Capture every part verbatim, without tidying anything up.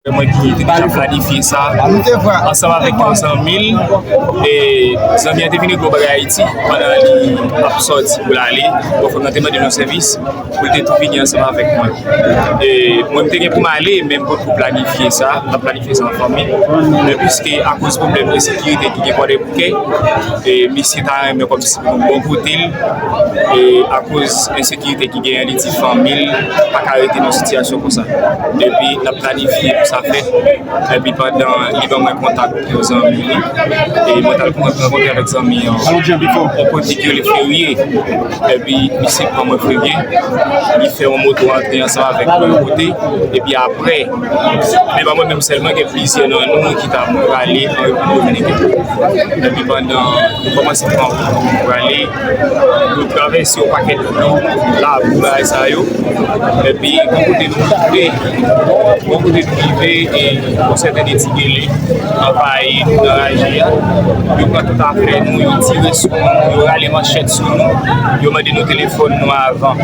Mwen ki te deja planifye sa ansanm avèk yon zanmi l. E zanmi an te vin regle yon bagay Ayiti pandan li ap sòti pou l ale. Bòfrè m nan te mande nou sèvis pou l te tou vini ansanm avèk mwen. E mwen, m te gen pou m ale, men m potko planifye sa. M t ap planifye sa an fanmi. Men piske akoz pwoblèm ensekirite ki gen Kwadèboukè, e misye ta renmen kòmsi pou nou bò kote l. E akoz ensekirite ki genyen, li di fanmi l pa ka rete nan sitiyasyon konsa. Epi n ap planifye pou sa fèt. Epi pandan li ban mwen kontak yon zanmi li, e mwen t al rankontre avèk zanmi an yon kote ke li ferye. Epi misye pran mwen ferye, li fè yon moto antre ansanm avèk mwen yon kote. Epi apre, men pa mwen menm sèlman, gen plizyè nan nou ki t ap prale an Repiblik Dominikèn. Epi pandan nou kòmanse pran wout pou nou prale, nou travèse yon pakèt dlo, labou, bagay sa yo. Epi, yon kote nou rive, yon kote nou rive, e yon sèten de ti gele anvayi nou nan raje a. Yo pran tout afè nou, yo tire sou nou, yo rale manchèt sou nou, yo mande nou telefòn nou avan.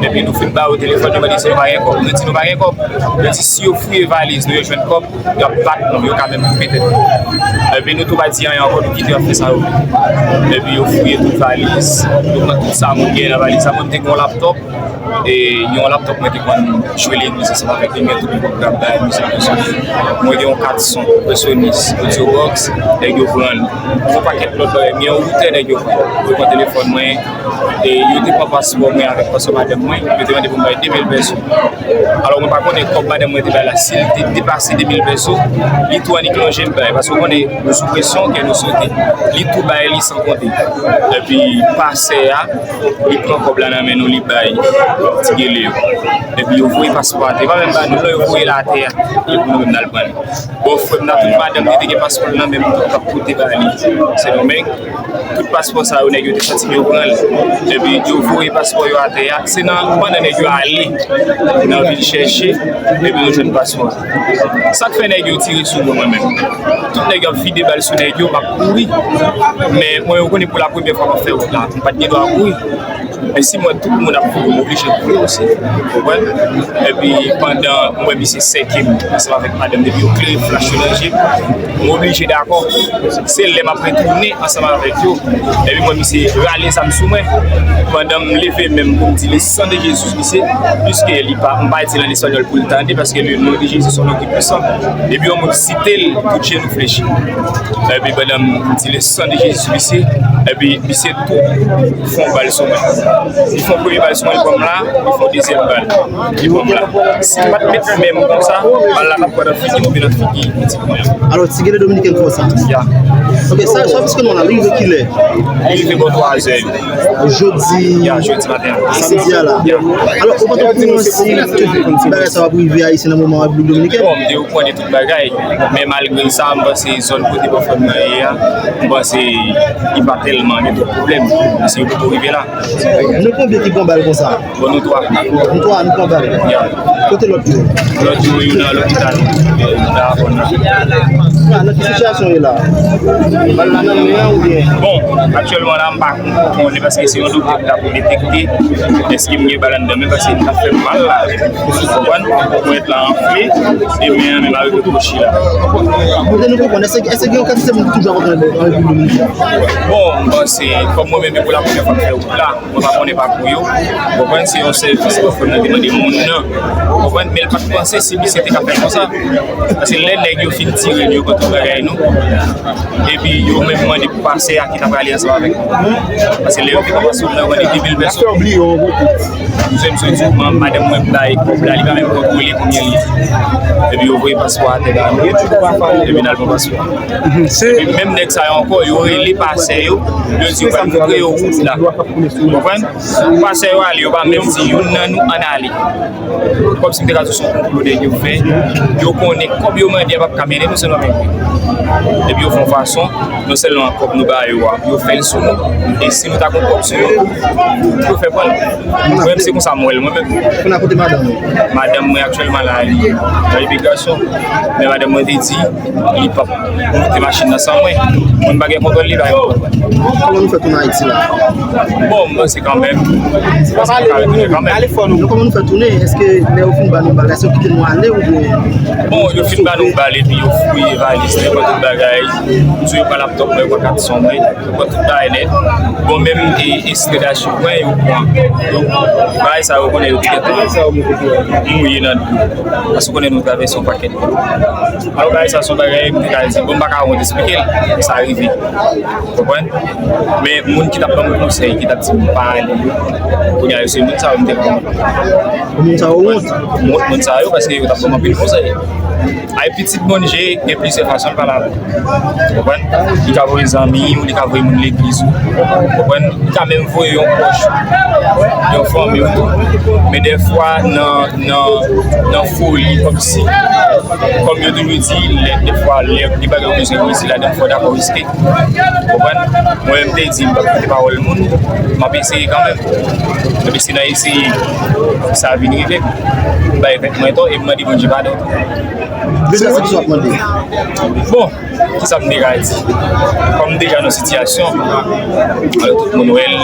Epi nou fin ba yo telefòn, yo mande si nou pa gen kòb. Nou di nou pa gen kòb. Yo di si yo fouye valiz nou, yo jwenn kòb, y ap bat nou, yo ka menm koupe tèt nou. Epi nou tou pa di anyen ankò, nou kite yo ap fè sa yo vle. Epi yo fouye tout valiz, yo pran tout sa moun gen nan valiz. Sa mwen, m te gen yon laptòp, e yon laptòp mwen te konn jwe legliz ansanm avèk li, men tout pwogram bagay mizik konsa. Mwen gen yon kat son, Sonis, Audio Box, nèg yo pran l. Yon pakèt lòt bagay, men yon woutè nèg yo pran. Yo pran telefòn mwen, e yo te pran paspò mwen avèk paspò madanm mwen, yo te mande pou m bay de mil pèso. Alò, mwen pa konnen kòb madanm mwen te bay la, si l te depase de mil pèso, li tou annik lonje l bay, paske w konnen, nou sou presyon, kè nou sote. Li tou bay li san konte. Epi, pasè a, li pran kòb la nan men nou, li bay ti gele yo. Epi, yo voye paspò atè. Yo pa menm ba nou, non, yo voye l atè a. Epi, nou menm, n al pran li. Bòfrè m nan, tout madanm li te gen paspò l nan men l, tout t ap pote ba li. Sendomeng, tout paspò sa yo, nèg yo te santi yo pran l. Epi, yo voye paspò yo atè a. Se nan, pandan nèg yo ale nan vil chèche, epi yo jwenn paspò. Sa k fè nèg yo tire sou mwen, mwen menm. Tout nèg yo ap vide bal sou nèg yo, m ap kouri. Men mwen, ou konnen, pou la premyè fwa m ap fè wout la, m pa t gen dwa kouri. Men si m wè tout moun ap kouri, m oblije kouri osi. Ou konprann? Epi pandan m wè misye sèke m ansanm avèk madanm, depi yo klere flach yo nan je m, m oblije dakò. Se lè m ap retounen ansanm avèk yo. Epi m wè misye rale zam sou mwen. Pandan m leve men m pou m di le sang de Jésus, misye, piske li pa, m pa di l an espanyòl pou l tande, paske le nom de Jésus, c'est un nom qui est puissant. Depi yon moun site l, tout jenou flechi. Epi pandan m di le sang de Jésus, misye, epi misye tou fè yon bal sou mwen. Li fè yon premye bal sou mwen, li pran m la, li fè yon dezyèm bal, li pran m la. Si m pa t met men m konsa, bal la t ap pran nan figi m oubyen nan figi pitit mwen an. Alò, ti gele dominiken fè w sa? Ya. Ok, sa, sa piske nou la, li rive kilè? Li rive bò twa zè. Jodi, ya, jodi maten an. Samdi a la. Ya. Alò, ou pa t okouran si tout bagay sa w ap rive Ayisyen nan moman an Repiblik Dominikèn? Bon, m te okouran de tout bagay, men malgre sa, m panse zòn kote bòfrè m nan ye a, m panse li pa tèlman gen twòp pwoblèm, paske yo poko rive la. Nou konbyen ki pran bal konsa? Bon, nou twa. Nou twa, nou pran bal. Ya. Kote lòt yo? Lòt yo, yo nan lopital. Yo nan Avon nan. Ah, nan ki sitiyasyon yo la? Bal la nan men an oubyen? Bon, aktyèlman la, m pa konnen paske se yon doktè ki ta pou detekte èske m gen bal anndan men, paske m ta fè m mal la. Ou konprann? Ponyèt la anfle, e men an menm avèk kwochi la. Pou nou konprann, èske, èske gen yon kantite moun ki toujou ap antre nan Repiblik Dominikèn? Bon, m panse, kòm mwen menm, e pou la premyè fwa m fè wout la, mwen pa konnen pakou yo. Ou konprann, se yon sèvis bòfrè m nan te mande moun nan. Ou konprann, men l pa t panse si misye te ka fè l konsa. Paske lè nèg yo fin tire n, yo pran tout bagay nou. Epi yo menm mande pou pasè a ki ta prale ansanm avèk nou. Paske lè yo te kòmanse, yo mande de mil pèso. Kouzin m soti, man-, madanm mwen bay kòb la, li pa menm kontrole konbyen li ye. Epi yo voye paspò atè ba nou. Epi n al pran paspò. Epi menm nèg sa yo ankò, yo rele pasè yo, yo di yo pral montre yo wout la. Ou konprann? Pasè yo ale, yo pa menm di youn nan nou ann ale. Kòmsi m te ka di w se yon konplo nèg yo fè. Yo konnen kòb yo mande a p ap ka mennen nou Sendomeng. Epi yo fè yon fason, non sèlman kòb nou ba yo a, yo fè l sou nou, e si nou ta gen kòb sou nou tou, yo fè pran l. Mwen menm, se konsa m wè l, mwen menm. Kounye a, kote madanm ou? Madanm mwen aktyèlman la, li nan imigrasyon. Men madanm mwen te di, li p ap monte machin nan san mwen. Mwen m pa gen kontwòl li, pa gen kontwòl. Kòman nou fè tounen Ayiti la? Bon, m panse kanmenm, m panse nou ka retounen kanmenm. Non, kòman nou fè tounen? Èske lè yo fin ba nou bal la, èske yo kite nou ale oubyen? Bon, yo fin ba nou bal epi yo fouye valiz, yo pran tout bagay. M di yo pran laptòp mwen, yo pran kat son mwen, yo pran tout bagay nèt. Bon, menm e, estrè dachi mwen, yo pran. Yo, bagay sa yo konnen yo te gentan mouye nan dlo. Paske w konnen nou travèse yon pakèt. Alò, bagay sa se yon bagay m te ka di, bon, m pa ka wont esplike l, sa rive. Konprann? Men moun ki t ap ban m konsèy, ki t ap di m pa ale yo, kounye a yo se moun sa yo m te pran. Moun sa yo wont? M wont moun sa yo paske yo t ap ban m anpil konsèy. Ay pitit Bondye, gen plizyè fason l pale avè w. Konprann? Li ka voye zanmi w, li ka voye moun legliz ou. Konprann? Li ka menm voye yon pwòch ou, yon fanmi w tou. Men dèfwa nan, nan, nan foli, kòmsi, kòm yo toujou di, lè, dèfwa, lè gen bagay ou bezwen riske ladan, fò w dakò riske. Konprann? Mwen menm te di, m p ap koute pawòl moun, m ap eseye kanmenm. Epi se nan eseye sa vin rive m. M bay tèt mwen tò e m mande Bondye padon tou. Deja, sa ki w ap mande? Bon, kisa m te ka di? Kòm m deja nan sitiyasyon, alò tout moun wè l,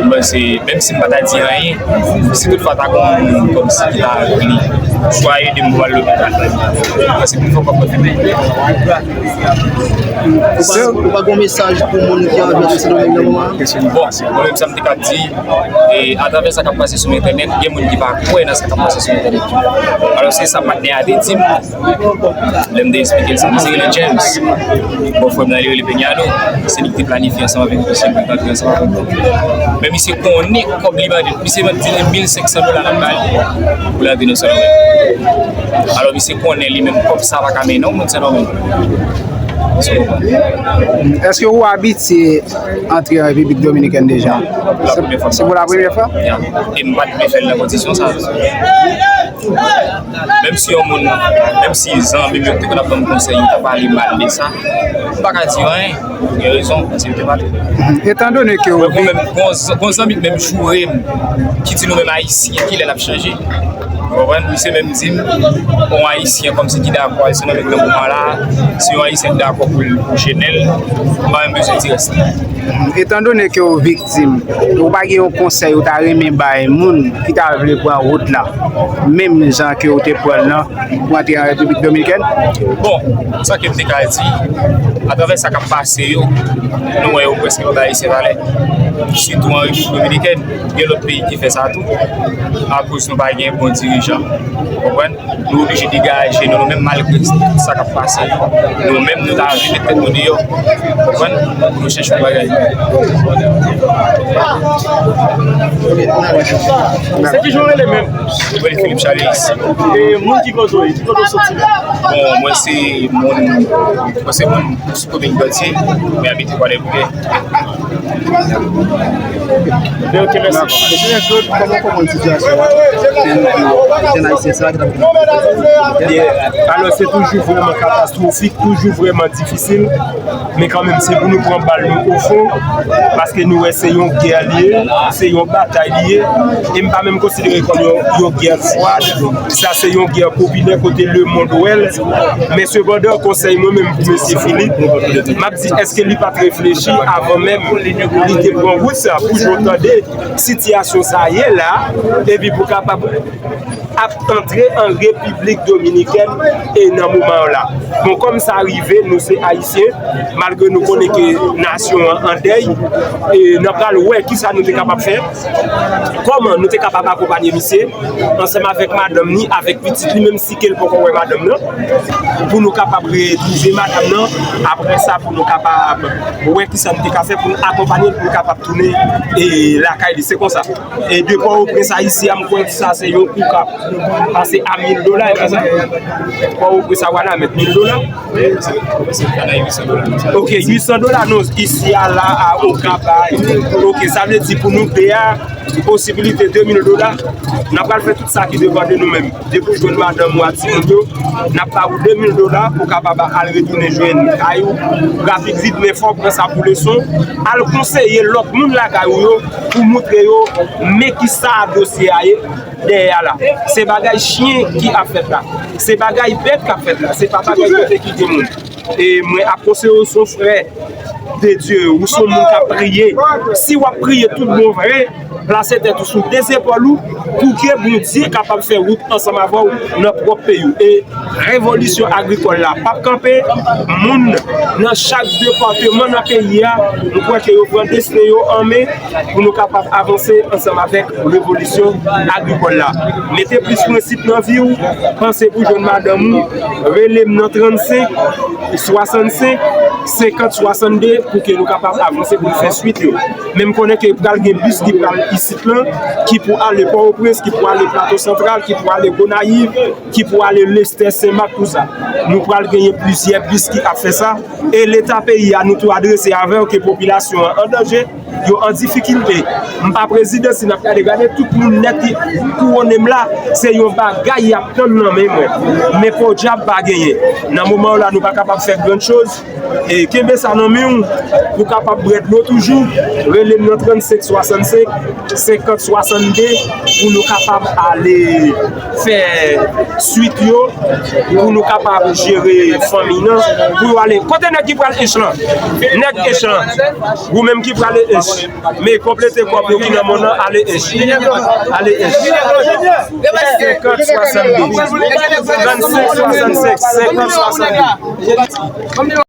m panse, menm si m pa ta di anyen, si toutfwa ta gen yon moun kòmsi ki ta vle swa ede m pou m al lopital, m panse pifò kòb mwen fè peye. Ou pa, ou pa gen yon mesaj pou moun ki anvi antre Sendomeng nan moman an? Bon, mwen menm sa m te ka di, e atravè sa k ap pase sou entènèt, gen moun ki pa kwè nan sa k ap pase sou entènèt. Alò, se sa patnè a te di m lè m te eksplike l sa. Misye rele James. Bon, frè m nan, li rele Peñado. Se li ki te planifye ansanm avèk misye pou l antre ansanm avèk nou. Men misye konnen kòb li mande. Misye mande di li mil senk san dola l ap ba li pou l antre nan Sendomeng. Alò, misye konnen li menm kòb sa pa ka mennen yon moun Sendomeng. Èske ou abitye antre an Repiblik Dominikèn deja? Se, se pou la premyè fwa? Ya. E m pa t vle fè l nan kondisyon sa. Menm si yon moun, menm si zanmi m yo ki te konn ap ban m konsèy, yo ta pale mal de sa, m pa ka di yo anyen. Yo gen rezon, paske yo te pale. Etandone ke ou... Mwen, mwen menm, gon z-, gon zanmi k menm joure m, ki di nou menm Ayisyen, kilè n ap chanje? Ou konprann? Misye menm di m, yon Ayisyen kòmsi ki dakò al Sendomeng nan moman la, si yon Ayisyen ki dakò pou l, pou Chenèl, m pa menm bezwen di rès la. Etandone ke ou viktim, ou pa gen yon konsèy ou ta renmen bay moun ki ta vle pran wout la, menm jan ke ou te pran l nan, pou antre an Repiblik Dominikèn? Bon, sa ke m te ka di, atravè sa k ap pase yo, nou wè yo prèske pa bay Ayisyen valè. Sitou an Repiblik Dominikèn, gen lòt peyi ki fè sa tou, akoz nou pa gen bon dirijan. Ou konprann? Nou oblije degaje nou, nou menm, malgre tout sa k ap pase yo. Nou menm, nou ta vle met tèt nou deyò. Ou konprann? Pou nou chèche yon bagay. Se ki jan w rele menm? Mwen rele Philippe Charles. E moun ki kote w ye? Ki kote w soti menm? Bon, mwen se moun, mwen se moun sou komin Gantye, mwen abite Kwadèboukè. Ok, mèsi. Mesye Jean-Claude, kòman w konprann sitiyasyon an? Jèn ayisyen sa ki t ap... Alò, se toujou vrèman katastwofik, toujou vrèman difisil. Men kanmenm, se pou nou pran bal nou o fon, paske nou wè se yon gè li ye, se yon batay li ye. E m pa menm konsidere kòm yon, yon gè fwad. Sa se yon gè popilè kote lemonn wè l. Men sepandan, konsèy mwen menm pou mesye Philippe, m ap di, èske li pa t reflechi avan menm li te pran wout sa, pou jan w tande sitiyasyon sa ye la, epi pou kapab ap antre an Repiblik Dominikèn e nan moman an la. Bon, kòm sa rive, nou se Ayisyen, malgre nou konnen ke nasyon an an dèy, e n ap pral wè kisa nou te kapab fè, kòman nou te kapab akonpanye misye, ansanm avèk madanm ni, avèk pitit li, menm si ke l poko wè madanm nan, pou nou kapab retwouve madanm nan, apre sa, pou nou kapab wè kisa nou te ka fè pou nou akonpanye l, pou l kapab tounen, e, lakay li. Se konsa. E de Pòtoprens a isi a, m kwè sa se yon kou k ap pase a mil dola, e pa sa? Pòtoprens a Wanament, mil Dola? Ok, uit san dola, non, isi a la, a Okap a. Ok, sa vle di pou nou de a, posibilite de mil dola, n ap pral fè tout sa ki depann de nou menm. Depi w jwenn madanm ou ak timoun yo, n ap ba ou de mil dola pou w kapab al retounen jwenn kay ou rapid vit, men fò w pran sa pou leson. Al konseye lòt moun lakay ou yo pou moutre yo men ki sa dosye a ye dèyè a la. Se bagay chen ki ap fèt la. Se bagay bèt k ap fèt la. Se pa bagay kote ki gen moun. E mwen ap konseye w, se yon frè de Dye, ou se yon moun k ap priye. Si w ap priye tout bon vre, plase tèt ou sou de zepòl ou pou ke Bondye kapab fè wout ansanm avè w nan pwòp peyi w. E revolisyon agrikòl la p ap kanpe. Moun nan chak depatman nan peyi a, m kwè ke yo pran desten yo an men pou nou kapab avanse ansanm avèk revolisyon agrikòl la. Mete plis prensip nan vi w, panse pou jwenn madanm ou, rele m nan trannsenk swasannsenk senkant swasannde pou ke nou kapab avanse pou n fè swit yo. Men m konnen ke pral gen bis ki pral isit lan, ki pou ale Pòtoprens, ki pou ale Plato Santral, ki pou ale Gonayiv, ki pou ale Lestè, Senmak, tout sa. Nou pral genyen plizyè bis ki ap fè sa. E Leta peyi a, nou tou adrese avè w ke popilasyon an an danje, yo an difikilte. M pa prezidan, si n ap gade, gade tout moun nèt ki kouwonnen m la, se yon bagay y ap tann nan men mwen. Men podyab pa genyen. Nan moman w la, nou pa kapab fè grann choz. E kenbe sa nan men w pou kapab bwè dlo toujou. Rele m nan trannsenk swasannsenk senkant swasannde pou nou kapab ale fè swit yo, pou nou kapab jere fanmi nan, pou yo ale. Kote nèg ki pral ench lan? Nèg ench lan, ou menm ki prale ench, men konplete kòb yo ki nan men w nan, ale ench. Ale ench. Senkant swasannde. Trannsenk swasannsenk senkant swasannde.